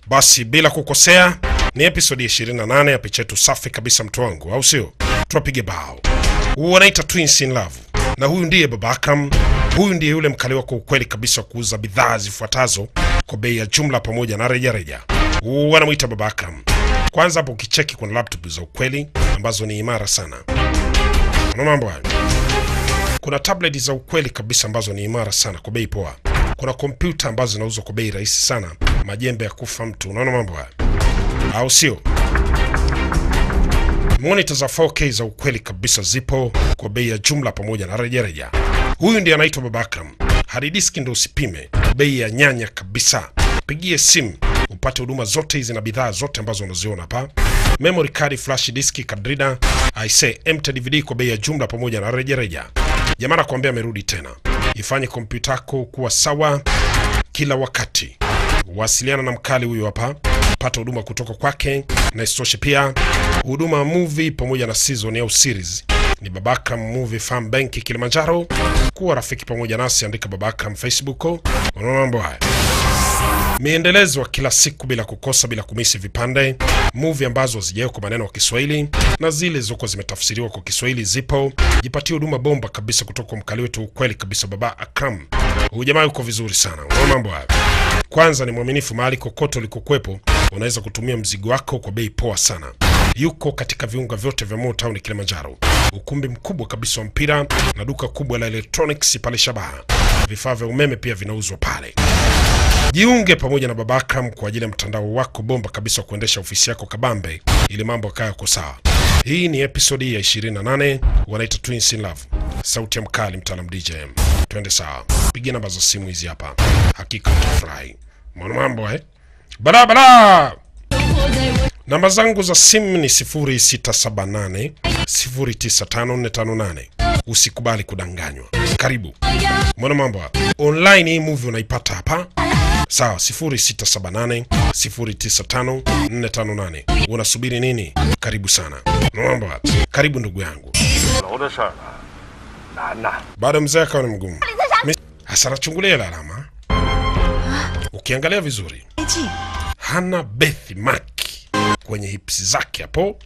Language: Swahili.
Basi bila kukosea ni episode 28 ya picha yetu safi kabisa mtu wangu, au sio? Tuwapige bao. Wanaita Twins in Love. Na huyu ndiye Baba Akram, huyu ndiye yule mkali wako ukweli kabisa kuuza bidhaa zifuatazo kwa bei ya jumla pamoja na reja reja. Wanamuita Baba Akram. Kwanza hapo ukicheki kuna laptop za ukweli ambazo ni imara sana. Unaona mambo hayo? Kuna tablet za ukweli kabisa ambazo ni imara sana kwa bei poa. Kuna kompyuta ambazo zinauzwa kwa bei rahisi sana, majembe ya kufa mtu. Unaona mambo hayo? Au sio? Monitor za 4K za ukweli kabisa zipo kwa bei ya jumla pamoja na reja reja. Huyu ndiye anaitwa Baba Akram. Hard disk ndio usipime, bei ya nyanya kabisa. Pigie simu upate huduma zote hizi na bidhaa zote ambazo unaziona hapa. Memory card, flash disk, card reader, I say MT DVD kwa bei ya jumla pamoja na reja reja. Jamaa nakwambia amerudi tena. Ifanye kompyuta yako kuwa sawa kila wakati. Wasiliana na mkali huyu hapa, pata huduma kutoka kwake, na isitoshe pia huduma movie pamoja na season au series. Ni Baba Akram Movie Farm Bank Kilimanjaro. Kuwa rafiki pamoja nasi, andika Baba Akram Facebook. Unaona mambo haya? Miendelezo kila siku bila kukosa, bila kumisi vipande. Movie ambazo hazijawekwa maneno ya Kiswahili na zile zoko zimetafsiriwa kwa Kiswahili zipo. Jipatie huduma bomba kabisa kutoka kwa mkali wetu ukweli kabisa Baba Akram. Huyu jamaa yuko vizuri sana. Unaona mambo haya? Kwanza ni mwaminifu, mahali kokote ulikokuepo unaweza kutumia mzigo wako kwa bei poa sana. Yuko katika viunga vyote vya Mo Town Kilimanjaro. Ukumbi mkubwa kabisa wa mpira na duka kubwa la electronics pale Shabaha. Vifaa vya umeme pia vinauzwa pale. Jiunge pamoja na Baba Akram kwa ajili ya mtandao wako bomba kabisa kuendesha ofisi yako kabambe ili mambo yakae kwa sawa. Hii ni episode ya 28, wanaita Twins in Love. Sauti ya mkali mtaalamu DJM. Twende sawa. Pigia namba za simu hizi hapa. Hakika utafurahi. Mwana mambo eh? Barabara. Namba zangu za simu ni 0678 095458. Usikubali kudanganywa. Karibu. Mwana mambo hapa. Online hii movie unaipata hapa. Sawa, 0678 095 458. Unasubiri nini? Karibu sana. Mambo hapa. Karibu ndugu yangu. Bado mzee akawa ni mgumu. Hasa nachungulia alama. Ukiangalia vizuri, hana birthmark kwenye hips zake hapo.